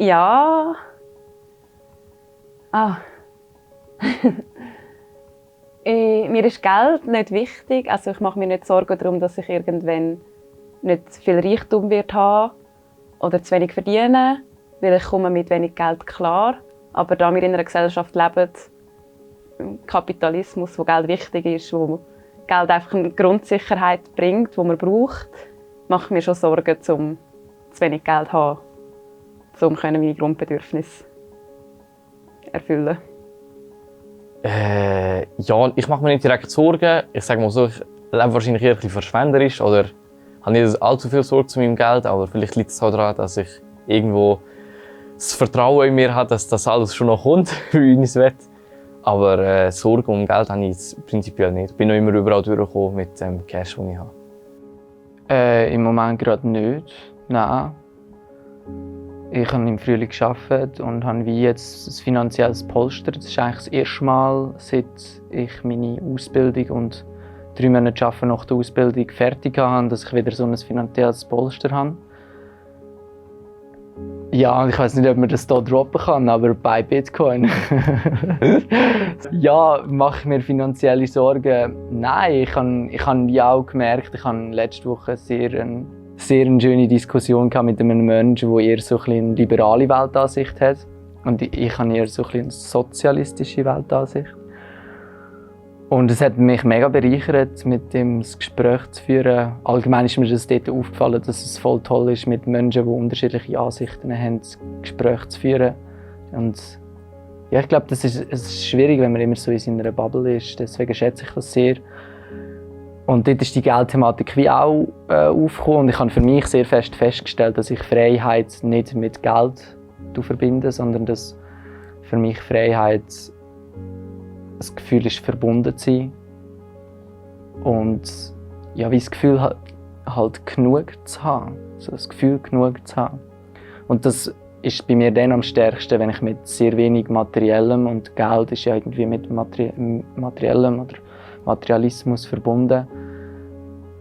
Ja. Mir ist Geld nicht wichtig. Also ich mache mir nicht Sorgen darum, dass ich irgendwann nicht viel Reichtum wird haben oder zu wenig verdienen, weil ich komme mit wenig Geld klar. Aber da wir in einer Gesellschaft leben, im Kapitalismus, wo Geld wichtig ist, wo Geld einfach eine Grundsicherheit bringt, die man braucht, mache ich mir schon Sorgen, um zu wenig Geld zu haben, um meine Grundbedürfnisse erfüllen. Ja, ich mache mir nicht direkt Sorgen. Ich sage mal so, ich lebe wahrscheinlich eher ein bisschen verschwenderisch oder habe nicht allzu viel Sorge zu meinem Geld, aber vielleicht liegt es auch daran, dass ich irgendwo das Vertrauen in mir habe, dass das alles schon noch kommt, wie ich es will. Aber Sorgen um Geld habe ich jetzt prinzipiell nicht. Ich bin noch immer überall durchgekommen mit dem Cash, den ich habe. Im Moment gerade nicht, nein. Ich habe im Frühling gearbeitet und habe wie jetzt ein finanzielles Polster. Das ist eigentlich das erste Mal, seit ich meine Ausbildung und 3 Monate Arbeiten nach der Ausbildung fertig habe, dass ich wieder so ein finanzielles Polster habe. Ja, ich weiß nicht, ob man das hier droppen kann, aber bei Bitcoin. Ja, mache ich mir finanzielle Sorgen? Nein, ich habe ja auch gemerkt, ich habe letzte Woche eine sehr schöne Diskussion mit einem Menschen, der eher so eine liberale Weltansicht hat. Und ich habe eher so eine sozialistische Weltansicht. Und es hat mich mega bereichert, mit ihm das Gespräch zu führen. Allgemein ist mir das dort aufgefallen, dass es voll toll ist, mit Menschen, die unterschiedliche Ansichten haben, das Gespräch zu führen. Und ja, ich glaube, es ist schwierig, wenn man immer so in seiner Bubble ist. Deswegen schätze ich das sehr. Und dort ist die Geldthematik wie auch aufgekommen. Und ich habe für mich sehr festgestellt, dass ich Freiheit nicht mit Geld verbinde, sondern dass für mich Freiheit das Gefühl ist, verbunden zu sein. Und ja, wie das Gefühl halt genug zu haben. Also das Gefühl, genug zu haben. Und das ist bei mir dann am stärksten, wenn ich mit sehr wenig Materiellem, und Geld ist ja irgendwie mit Materiellem oder Materialismus verbunden,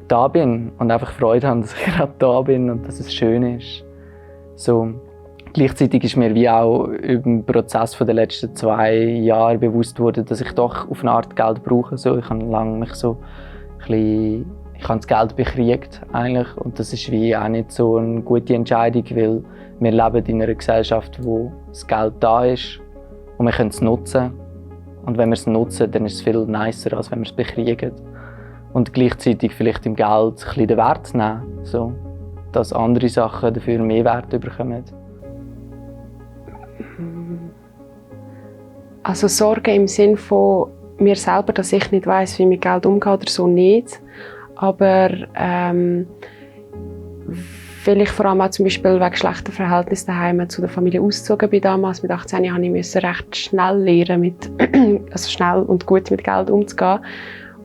da bin und einfach Freude habe, dass ich gerade da bin und dass es schön ist. So. Gleichzeitig ist mir wie auch im Prozess der letzten 2 Jahre bewusst worden, dass ich doch auf eine Art Geld brauche. So, ich habe lange mich so ich habe das Geld bekriegt eigentlich, und das ist wie auch nicht so eine gute Entscheidung, weil wir leben in einer Gesellschaft, wo das Geld da ist und wir können es nutzen. Und wenn wir es nutzen, dann ist es viel nicer, als wenn wir es bekriegen. Und gleichzeitig vielleicht im Geld ein bisschen den Wert nehmen, so, dass andere Sachen dafür mehr Wert bekommen. Also Sorgen im Sinne von mir selber, dass ich nicht weiss, wie mit Geld umgeht oder so, nicht. Aber weil ich vor allem auch zum Beispiel wegen schlechter Verhältnisse daheim zu der Familie ausgezogen bin damals. Mit 18 Jahren musste ich recht schnell lernen, also schnell und gut mit Geld umzugehen.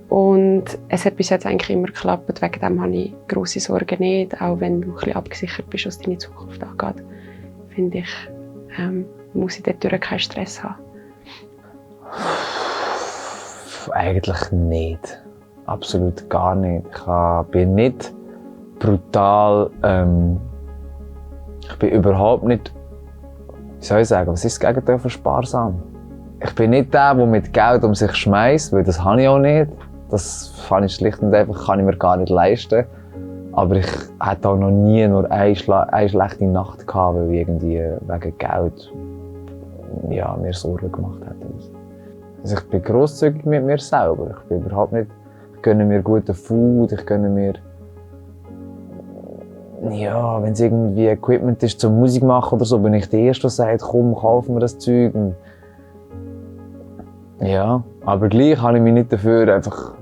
Und es hat bis jetzt eigentlich immer geklappt. Wegen dem habe ich grosse Sorgen nicht. Auch wenn du ein bisschen abgesichert bist, was deine Zukunft angeht, finde ich, muss ich dort keinen Stress haben. Eigentlich nicht. Absolut gar nicht. Ich bin nicht brutal. Ich bin überhaupt nicht. Wie soll ich sagen? Was ist das Gegenteil von sparsam? Ich bin nicht der mit Geld um sich schmeißt, weil das habe ich auch nicht. Das kann ich schlicht und einfach kann ich mir gar nicht leisten. Aber ich hatte auch noch nie nur eine schlechte Nacht gehabt, weil ich irgendwie wegen Geld mir Sorgen gemacht hätte. Also ich bin grosszügig mit mir selber. Ich bin überhaupt nicht. Ich gönne mir guten Food, ich gönne mir. Ja, wenn es irgendwie Equipment ist zum Musik machen oder so, bin ich der Erste, der sagt, komm, kauf mir das Zeug. Und ja, aber gleich habe ich mich nicht dafür, einfach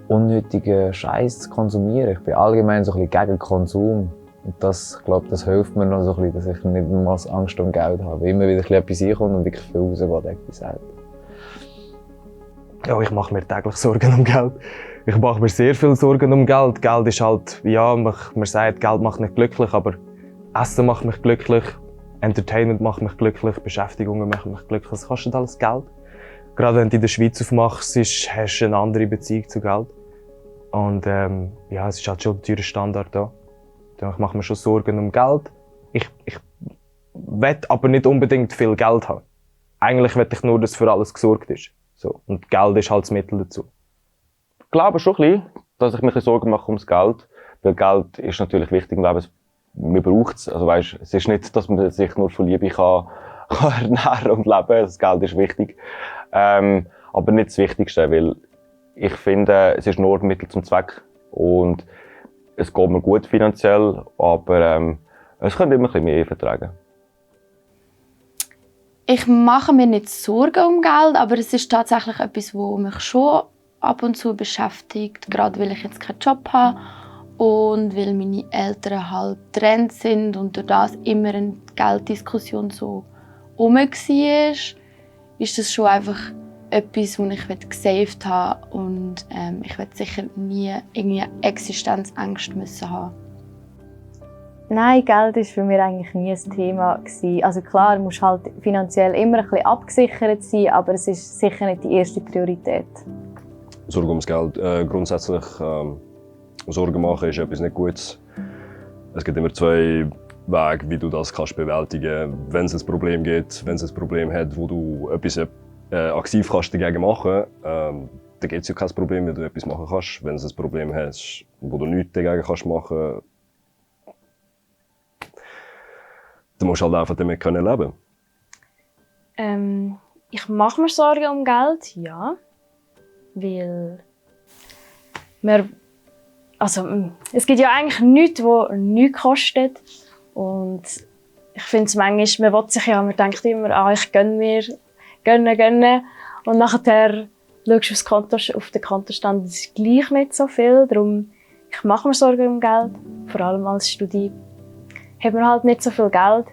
unnötigen Scheiß zu konsumieren. Ich bin allgemein so ein bisschen gegen Konsum. Und das, ich glaube, das hilft mir noch so ein bisschen, dass ich nicht mal Angst um Geld habe. Weil immer wieder etwas reinkommt und wirklich viel rausgeht, etwas selten. Ja, ich mache mir täglich Sorgen um Geld. Ich mache mir sehr viel Sorgen um Geld. Geld ist halt, ja, man sagt, Geld macht nicht glücklich, aber Essen macht mich glücklich, Entertainment macht mich glücklich, Beschäftigungen machen mich glücklich. Das kostet alles Geld. Gerade wenn du in der Schweiz aufmachst, hast du eine andere Beziehung zu Geld. Und ja, es ist halt schon ein teurer Standard da. Ich mache mir schon Sorgen um Geld. Ich will aber nicht unbedingt viel Geld haben. Eigentlich will ich nur, dass für alles gesorgt ist. So. Und Geld ist halt das Mittel dazu. Ich glaube schon ein bisschen, dass ich mir ein bisschen Sorgen mache ums Geld. Weil Geld ist natürlich wichtig im Leben. Man braucht es. Also weißt, es ist nicht, dass man sich nur von Liebe kann ernähren und leben. Das Geld ist wichtig. Aber nicht das Wichtigste, weil ich finde, es ist nur ein Mittel zum Zweck. Und es geht mir gut finanziell, aber es könnte immer ein bisschen mehr vertragen. Ich mache mir nicht Sorgen um Geld, aber es ist tatsächlich etwas, was mich schon ab und zu beschäftigt. Gerade weil ich jetzt keinen Job habe und weil meine Eltern halt getrennt sind und durch das immer eine Gelddiskussion so rum war, ist das schon einfach etwas, das ich gesaved habe und ich werde sicher nie irgendwie Existenzängste müssen haben. Nein, Geld war für mich eigentlich nie ein Thema. Also klar, du musst halt finanziell immer ein bisschen abgesichert sein, aber es ist sicher nicht die erste Priorität. Sorgen ums Geld. Grundsätzlich Sorgen machen ist etwas nicht Gutes. Es gibt immer zwei Wege, wie du das kannst bewältigen kannst. Wenn es ein Problem gibt, wenn es ein Problem hat, wo du etwas aktiv kannst dagegen machen kannst, dann gibt es ja kein Problem, wenn du etwas machen kannst. Wenn es ein Problem hast, wo du nichts dagegen kannst machen, dann musst du halt einfach damit leben können. Ich mache mir Sorgen um Geld, ja. Weil es gibt ja eigentlich nichts, das nichts kostet. Und ich finde es manchmal, man denkt immer, ich gönne mir, gönne. Und nachher schaust du auf den Kontostand, das ist gleich nicht so viel. Darum, ich mache mir Sorgen um Geld, vor allem als Student. Hat man halt nicht so viel Geld,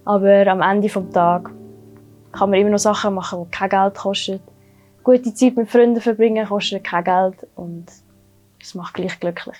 aber am Ende des Tages kann man immer noch Sachen machen, die kein Geld kosten. Gute Zeit mit Freunden verbringen kostet kein Geld und es macht gleich glücklich.